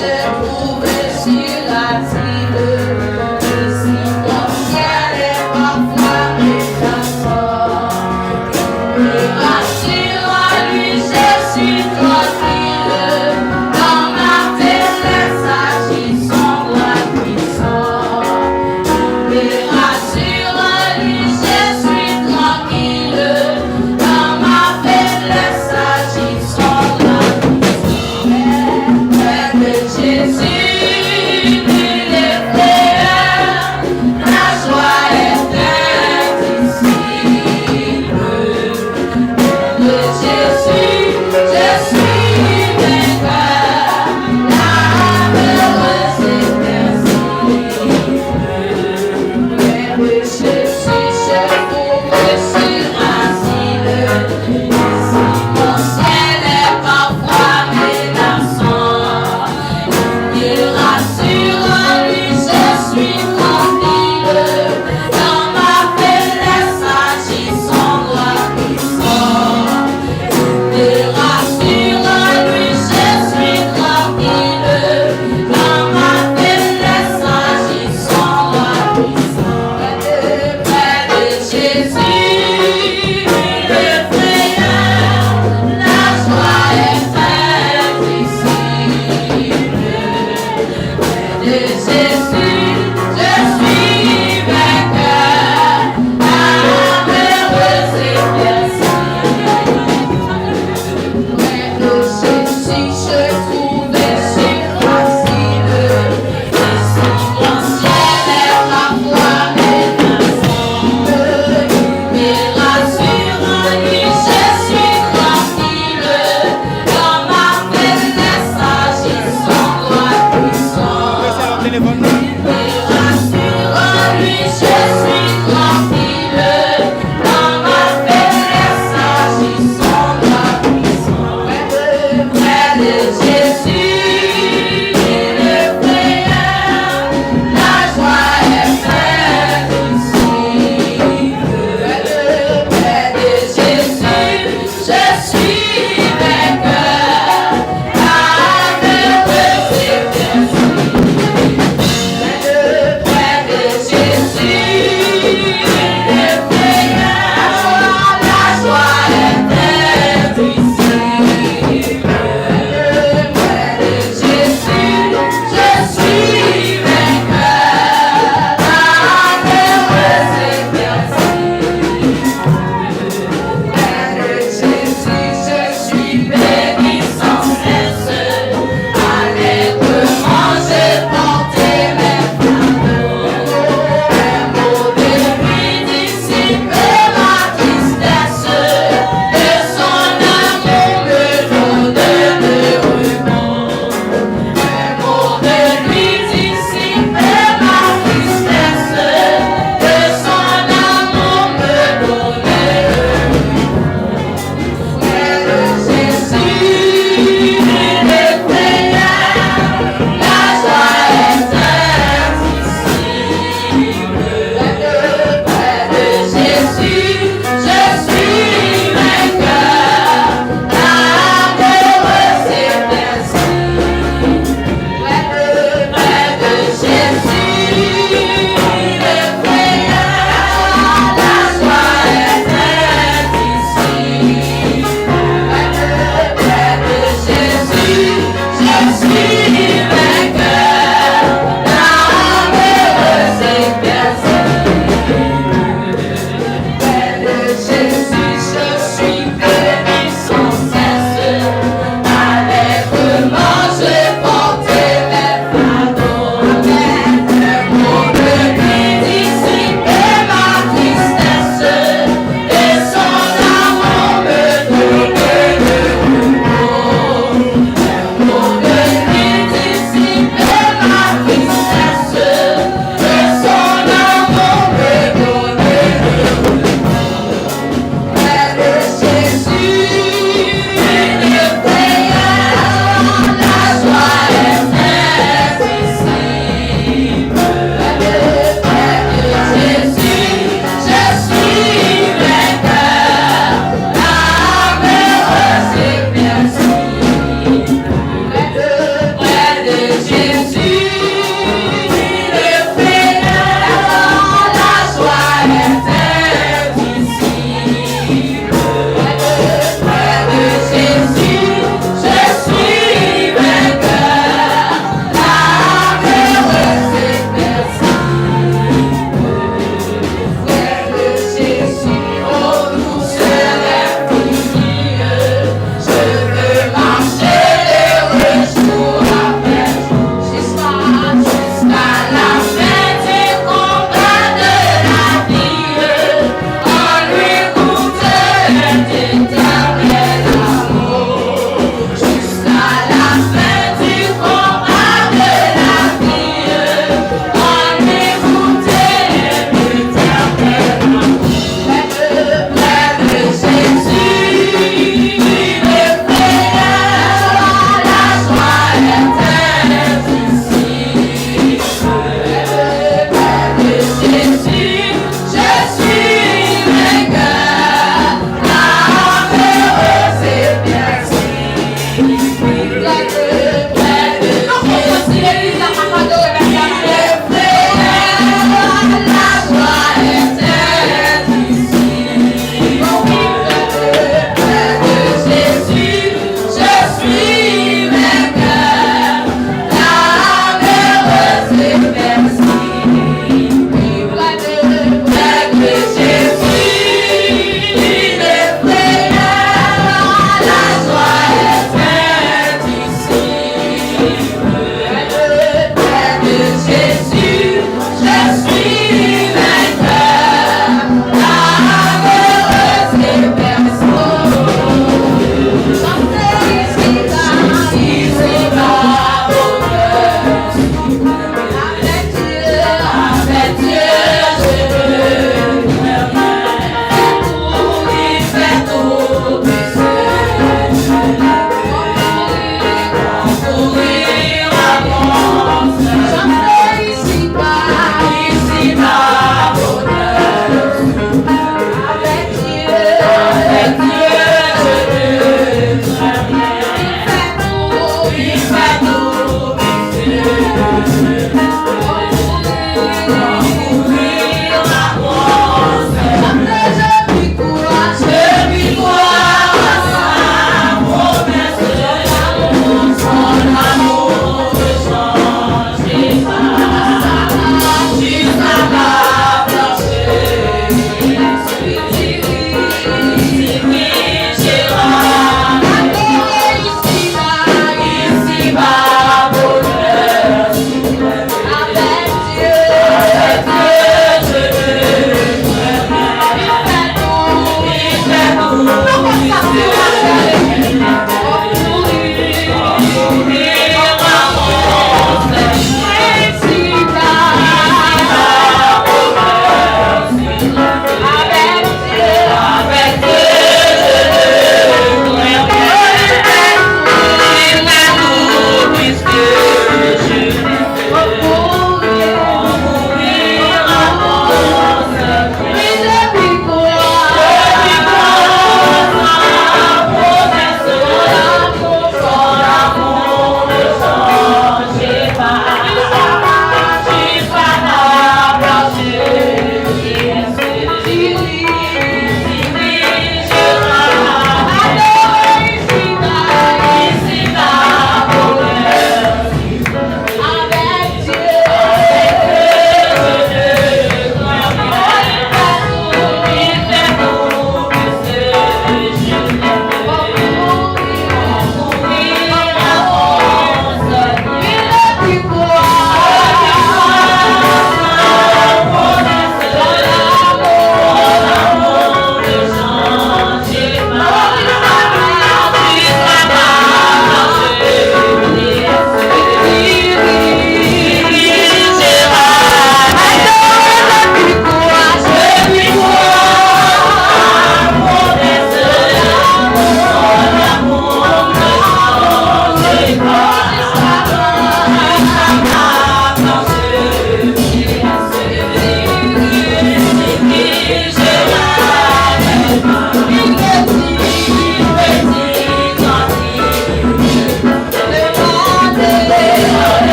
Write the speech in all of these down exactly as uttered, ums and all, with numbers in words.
Trouvé sur la cime, ici mon ciel est parfois menaçant. Il me rassure en lui, je suis tranquille. Dans ma faiblesse agit son bras puissant. Il me rassure en lui, je suis tranquille. Dans ma faiblesse agit son bras puissant. Près de Jésus, nulle frayeur, la joie est indicible. Près de Jésus, je suis vainqueur, la malheureuse est invincible. Près de Jésus, je trouve sur asile. Ici mon ciel est parfois menaçant. Il me rassure en lui, je suis tranquille. Dans ma faiblesse agit son bras puissant. Il me rassure en lui, je suis tranquille. Dans ma faiblesse agit son bras puissant. Près de Jésus, le frayeur, la joie est indicible. Près de Jésus, je suis vainqueur, la malheureuse est invincible. Près de Jésus, je trouve, je suis tranquille. Ici mon ciel est parfois menaçant. Il me rassure en lui, je suis tranquille. Dans ma faiblesse agit son bras puissant. Il me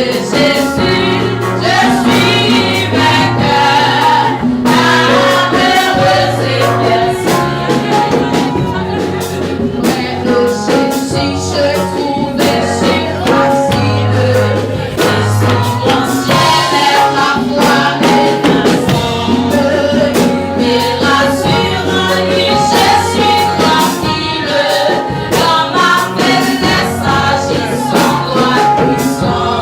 Jésus, je suis vainqueur, malheureuse et persécuté. Près de Jésus, je trouve, je suis tranquille. Et si mon ciel est parfois menaçant, il est rassurant, oui, je suis tranquille. Dans ma faiblesse, agissant, toi puissant.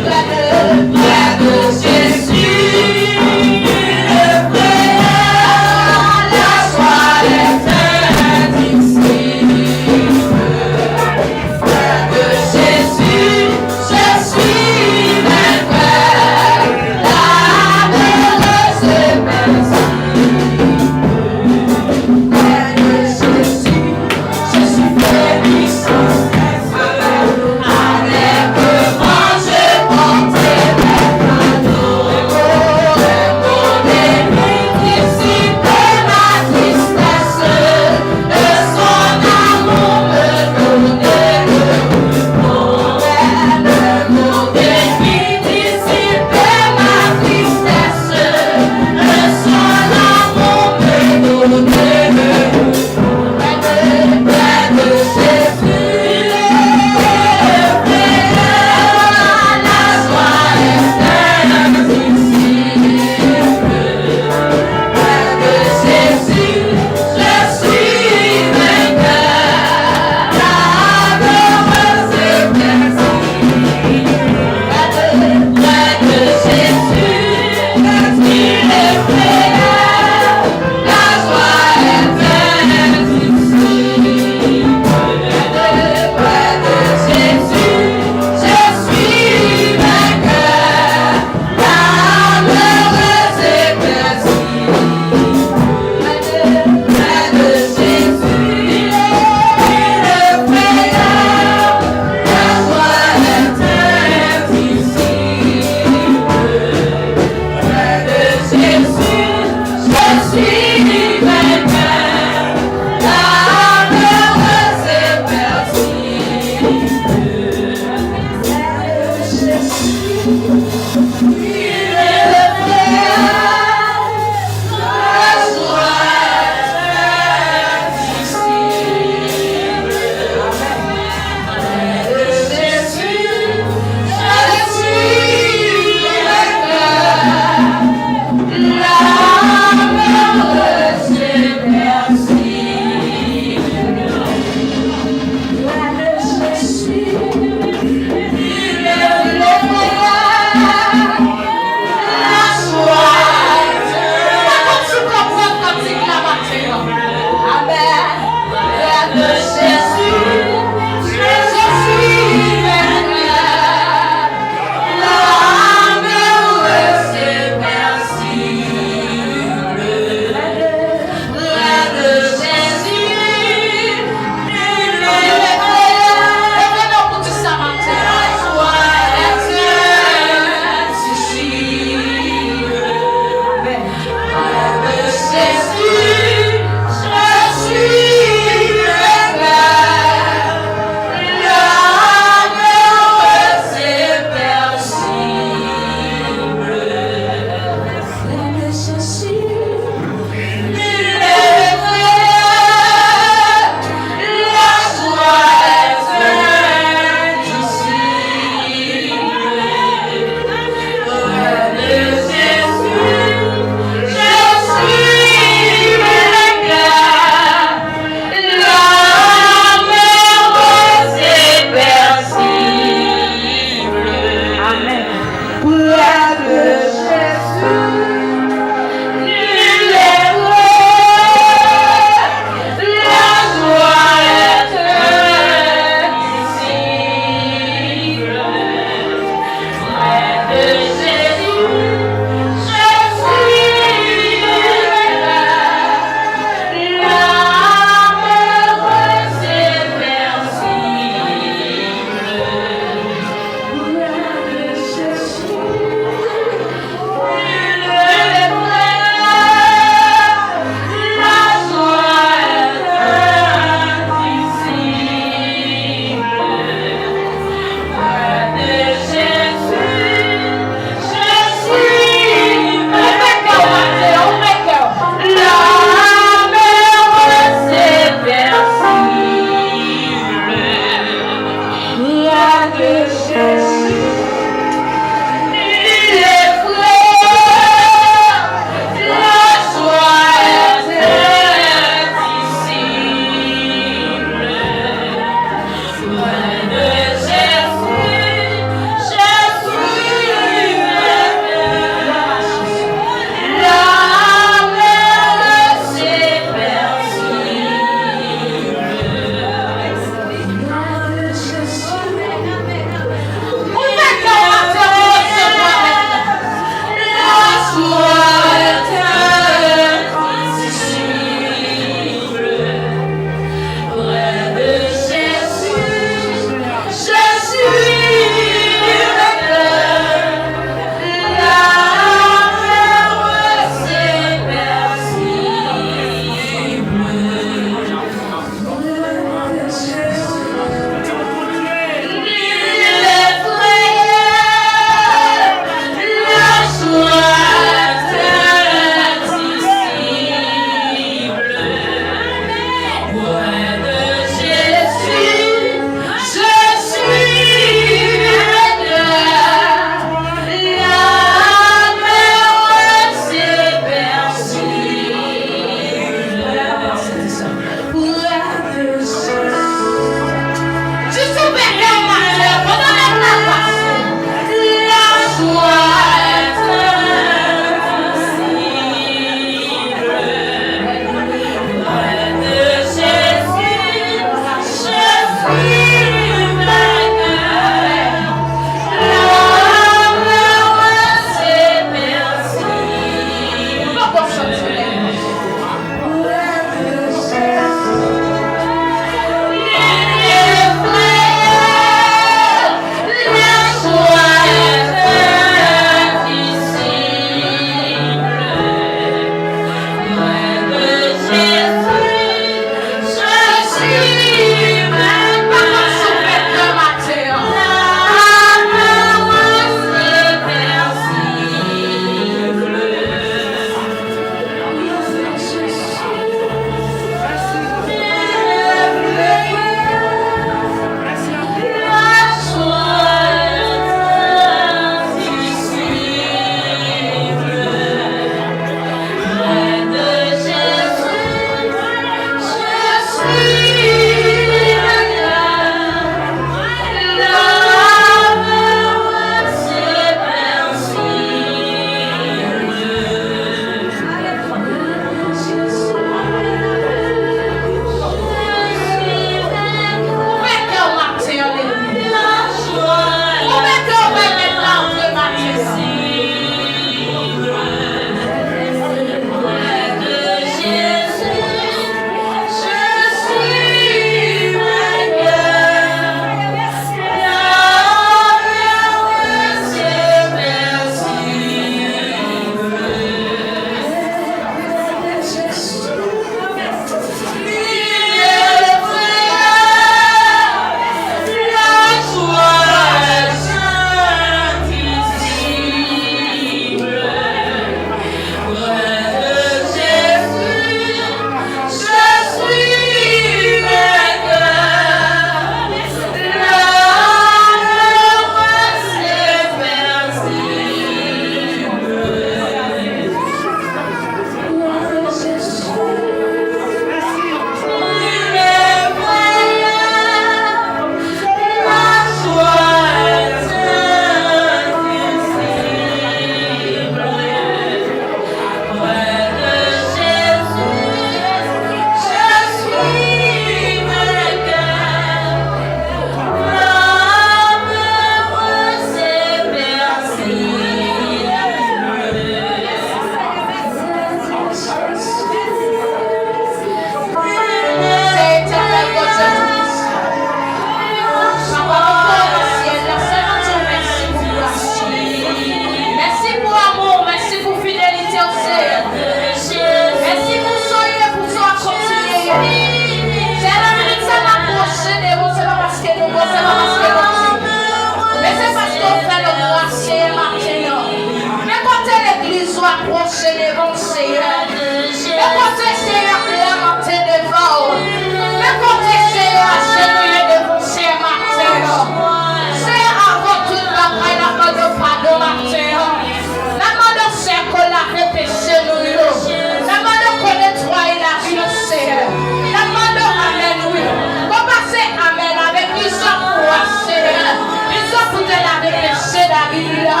Peche David la.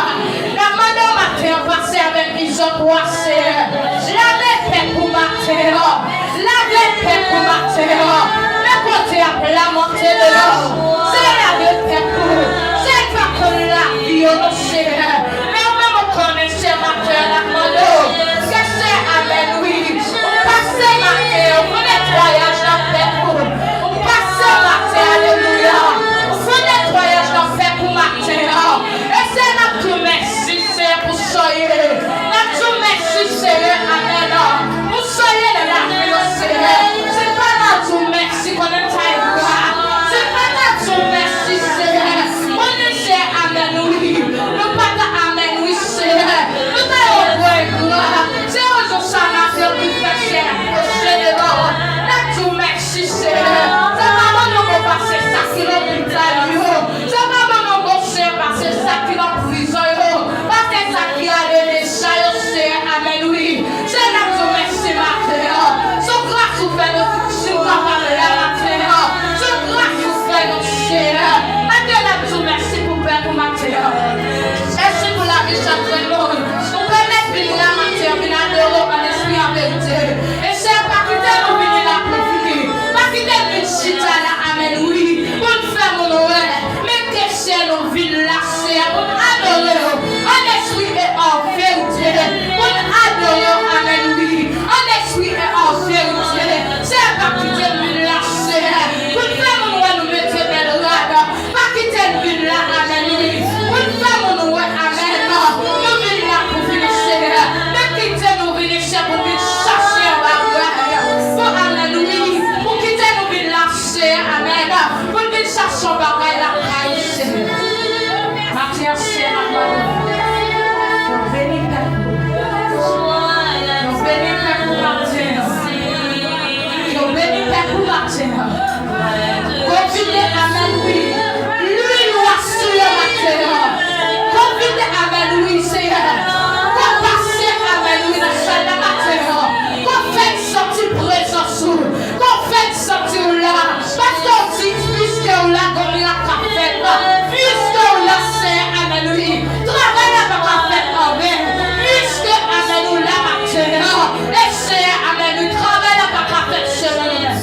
N ap mande w maten an, pase avèk izòp ou a, Seyè. Lave pèp ou maten an. Lave pèp ou maten an. Men kote y ap lamante de yo. Seyè, lave pèp ou. Seyè, pa konn lavi yo, non, Seyè. Men ou menm ou konnen, Seyè, maten an, n ap mande w. Ke Seyè, amèn, wi. Ou pase maten an, fè netwayaj nan pèp ou. Ou pase maten, alelouya. Ou fè netwayaj nan pèp ou maten an. E Seyè, n ap di w mèsi, Seyè, pou sa w ye. N ap di w mèsi, Seyè, amèn. Pou sa w ye nan lavi yo, Seyè. Se pa n ap di w mèsi, konnen n ta engra. Se pa n ap di w mèsi, Seyè. Konnen, Seyè, amèn, wi. Nou pa ta amèn, wi, Seyè. Nou ta yon gwo engra. Se rezon sa maten an ki fè, Seyè, n ap pwoche devan w. N ap di w mèsi, Seyè. Se pa bon nou pase sa ki lopital yo. Se pa bon nou pase sa ki nan prizon yo. Pase sa ki ale deja yo, Seyè. Amèn, wi. Seyè, n ap di w mèsi maten an. Se gras ou fè nou, si nou kapab la maten an. Se gras ou fè nou, Seyè. Maten an, n ap di w mèsi pou pèp ou maten an. Mèsi pou lavi chak grenn moun. Ou pèmèt vin la maten an, vin adore w an lespri, an verite. E Seyè, pa kite nou vini la pou fini. Pa kite n vin chita la, amèn, wi. Pou n fè moun wè. Men ke Seyè, nou vin la, Seyè, pou n adore w an lespri e an verite. Pou n adore w, amèn, wi. An lespri e an verite. Seyè, pa kite n vin la, Seyè, pou n fè moun wè nou mete bèl rad. Pa kite n vin la, amèn, wi. Pou n fè moun wè, amèn. Nou vin la pou vin, Seyè. Men kite nou vini, Seyè, pou n vin chache yon bagay. Pou, amèn, wi. Pou kite nou vin la, Seyè, amèn. Pou n vin chache yon bagay lakay ou, Seyè. Maten an, Seyè, n ap mande w. Yo beni pèp ou. Yo beni pèp ou maten an. Yo beni pèp ou maten an. Konfime, amèn, wi. Lwil ou a sou yo maten an. Konfime, amèn, wi, Seyè. Konn pase, amèn, wi, nan sal la maten an. Konn fè n santi prezans ou. Konn fè n santi w la. Paske w di, piske w la, gon mirak k ap fèt. Piske w la, Seyè, amèn, wi. Travay la pa ka fèt anven. Piske, amèn, ou la maten an. E Seyè, amèn, wi, travay la pa ka fèt selon nou menm.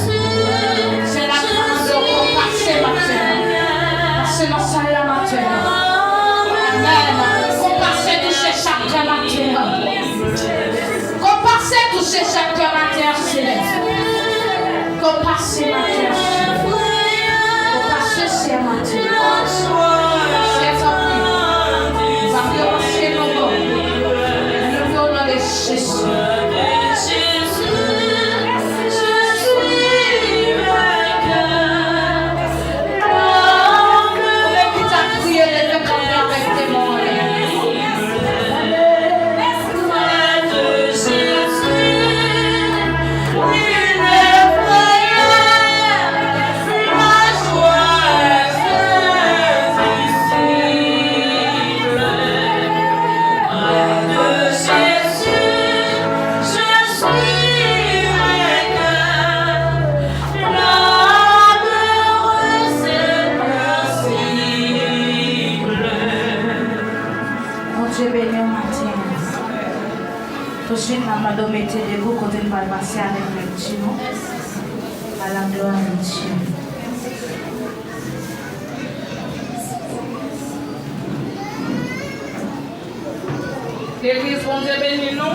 Se la k ap mande w konn pase maten an. Pase nan sal la maten an. Amèn. Konn pase touche chak kè maten an. Konn pase touche chak kè maten an, Seyè. Konn pase maten an, Seyè. Konn pase, Seyè, maten an. Seyè, tanpri. Pa fè pase nou, non. Nou priye w nan non de Jezi. Ou menm ki t ap kriye, leve kanpe avèk temwen. Bondye beni w maten an. Touswit, n ap mande w mete debou kote n pral pase avèk lekti nou. A la glwa de Dye. Legliz, Bondye beni nou.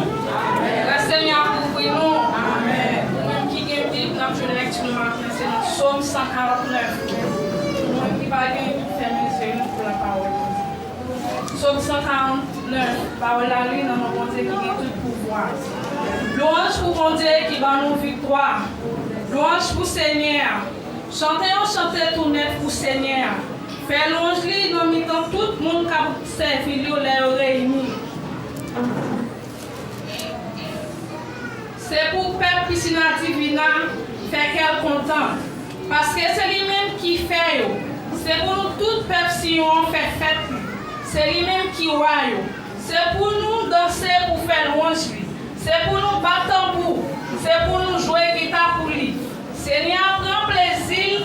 Gras Senyè a kouvri nou. Ou menm ki gen Bib, n ap jwenn lekti nou maten an, se nan Sòm san karant nèf. Ou menm ki pa gen Bib, fèmen je nou pou lapawòl Bondye. Sòm san karant nèf, pawòl la li nan non Bondye ki gen tout pouvwa. Lwanj pou Bondye ki ban nou viktwa. Lwanj pou Senyè a. Chante yon chante tou nèf pou Senyè a. Fè lwanj li nan mitan tout moun k ap sèvi l yo lè yo reyini. Se pou pèp Piscina Divina fè kè l kontan, paske se li menm ki fè yo. Se pou nou tout pèp Siyon an fè fèt li. Se li menm ki wa yo. Se pou nou danse pou fè lwanj li. Se pou nou bat tanbou. Se pou nou jwe gita pou li. Senyè a pran plezi l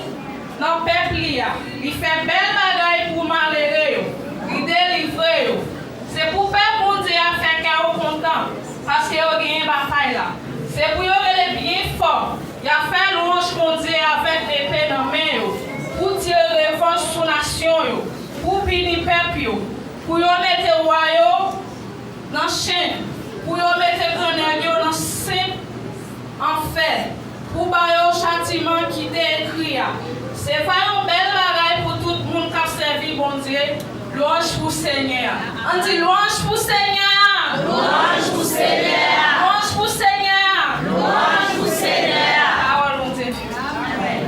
nan pèp li a. Li fè bèl bagay pou malere yo. Li Pou yo mete wa yo nan chenn, pou yo mete gran nèg yo nan senk anfè, pou ba yo chatiman ki te ekri a. Se pa yon bèl bagay pou tout moun k ap sèvi Bondye? Lwanj pou Senyè a. Ann di, lwanj pou Senyè a. Lwanj pou Senyè a. Lwanj pou Senyè a. Lwanj pou Senyè a. Pawòl Bondye. Amèn.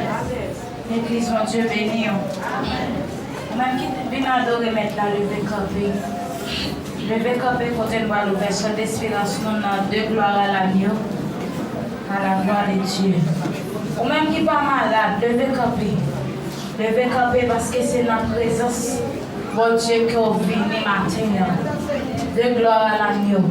Legliz, Bondye beni w. Ou menm ki vin adore Mèt la, leve kanpe. Leve kanpe kote n pral ouvè Chant d'Espérance nou nan De gloire à l'agneau, à la gloire de Dieu. Ou menm ki pa malad, leve kanpe. Leve kanpe paske se nan prezans Bondye ke w vini maten an. De gloire à l'agneau.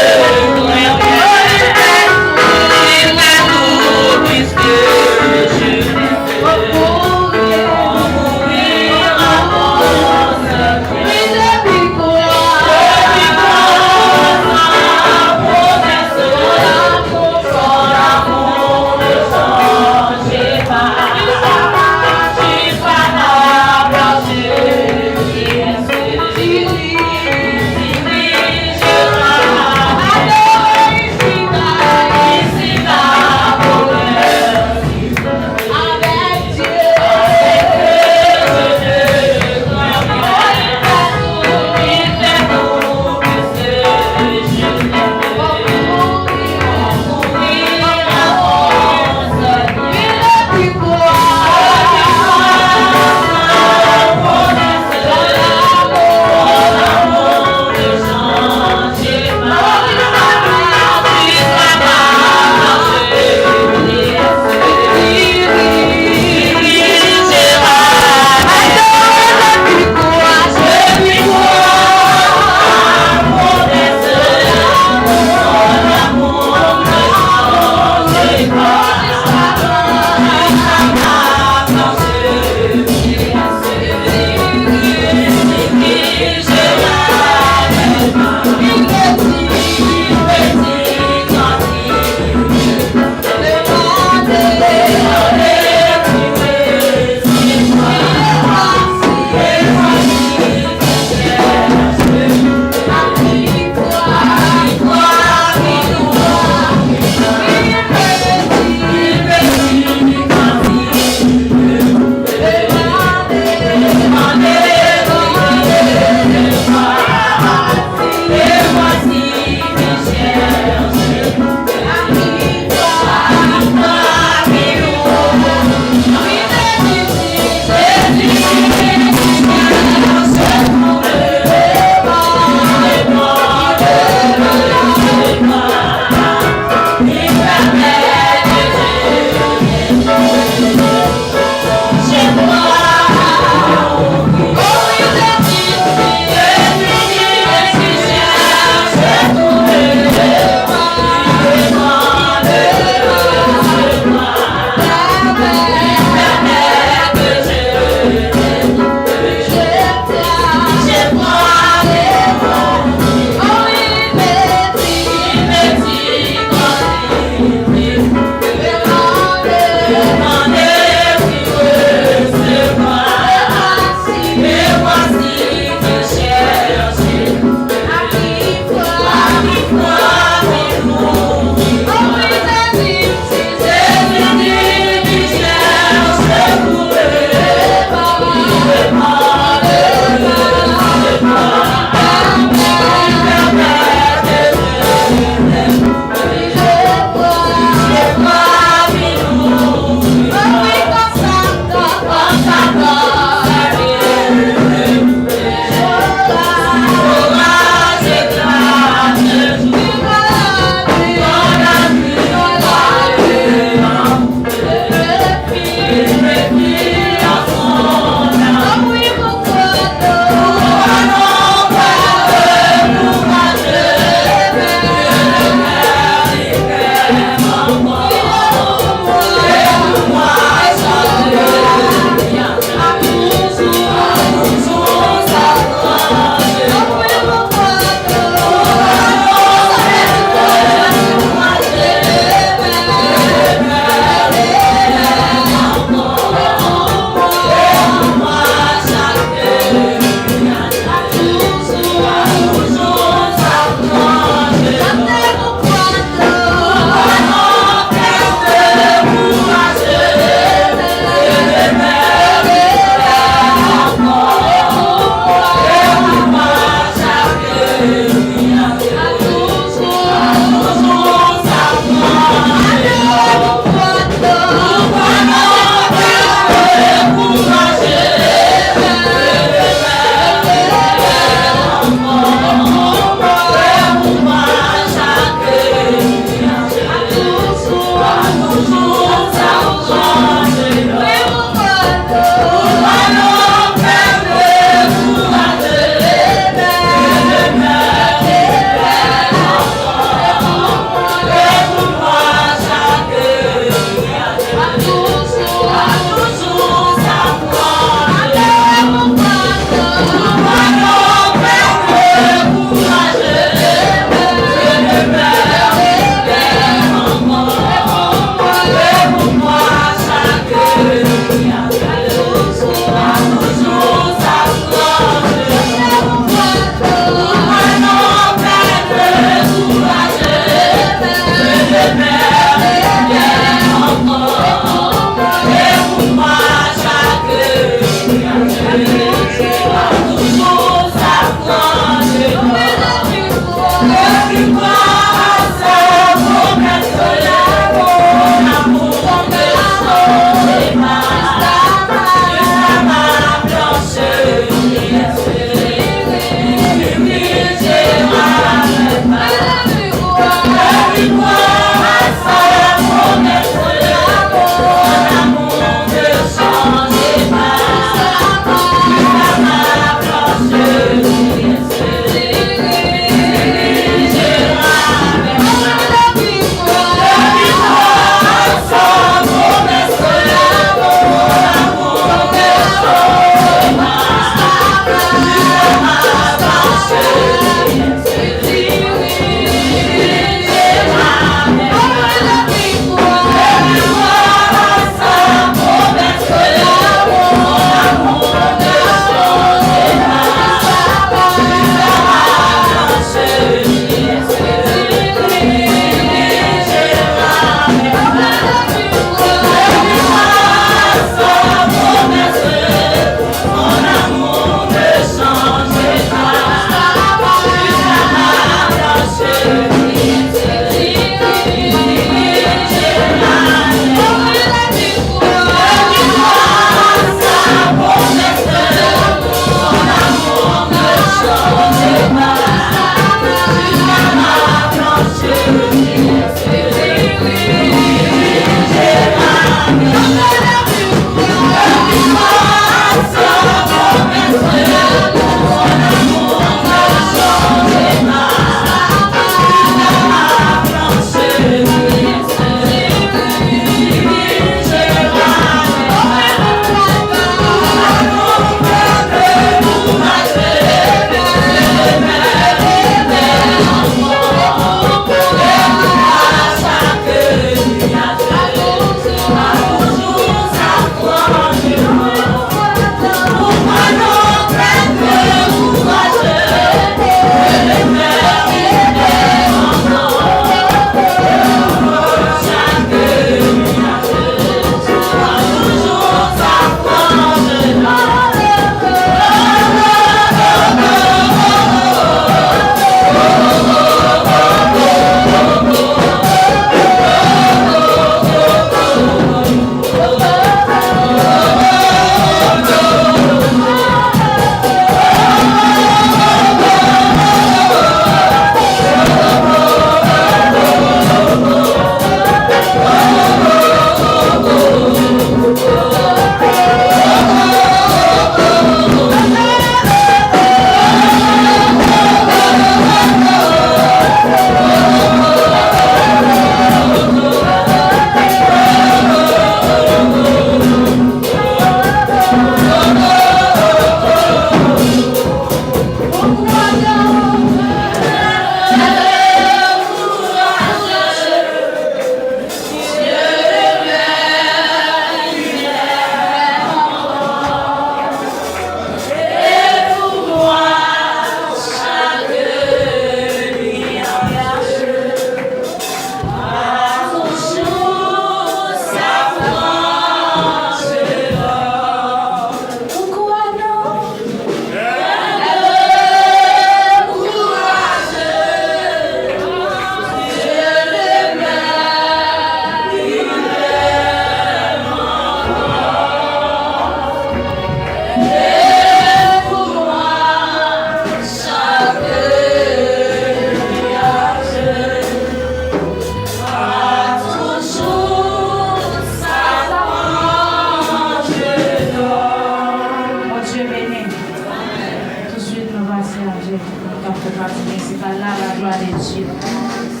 K ap fè pati prensipal la, la gloire de Dieu.